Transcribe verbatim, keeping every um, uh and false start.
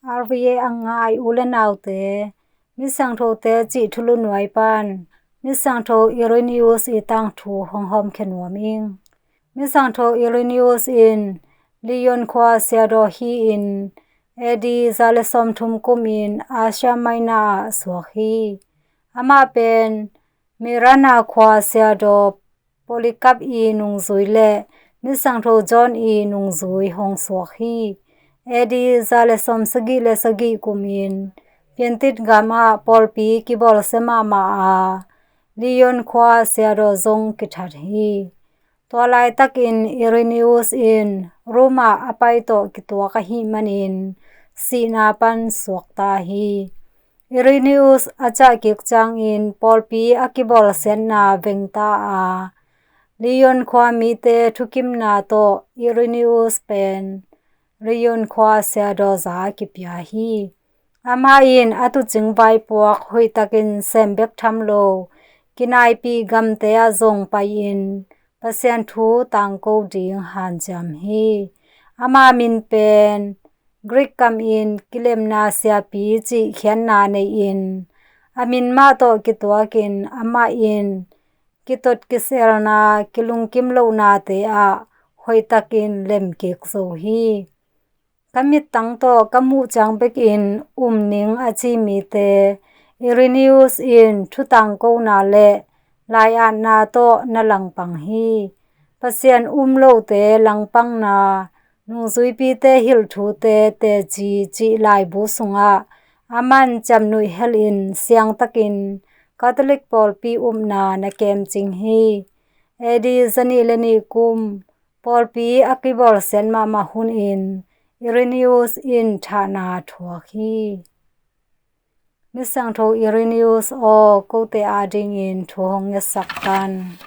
R V A a ngai u le naute, Misiangthote cih thulu nuai pan Misiangtho Irenaeus i tangthu hong hawmkhia nuam ing. Misiangtho Irenaeus in Lyon khua siadaw hi-in A D za le sawmthum kumin Asia Minor ah suak hi. Amah pen Myrina khua siadaw Polycarp i nungzui le Misiangtho John i nungzui hong suak hi. A D za le sawmsagih le sagih kumin Piantit gam ah pawlpi kibawlsia mahmah a, Lyon khua siadaw zong kithat hi. Tua laitakin Irenaeus in Roma a pai tawh kituak ahih manin sihna pan suakta hi. Irenaeus a cah kik ciangin pawlpi a kibawlsiatna vengta a, Lyon khua mite thukimna tawh Irenaeus pen Lyon khua siadaw za kipia hi. Amah in a tuucing vaipuak hoihtakin sem bek tham lo, kinaipih gamte ah zong pai-in Pasian thu tangko ding hanciam hi. Ama min pen Greek kamin kilemna siapi cih khiatna nei-in, a min mah tawh kituakin amah in kitot kiselna, kilungkim lohnate ah hoihtakin lemkik zo hi. Ka mittang tawh ka muh ciang bekin um ning a ci mite Irenaeus in thutangkona le lai-atna tawh na langpang hi. Pasian um lote langpangna, nungzuipite hilh thute teci cih laibu sungah aman ciamnuih helin siangtakin Catholic pawlpi upna na kemcing hi. A D zanih le nih kum pawlpi a kibawlsiat mahmah hunin Irenaeus in thahna thuak hi. Misiangtho Irenaeus aw, kote adingin thu hong ngetsak tan.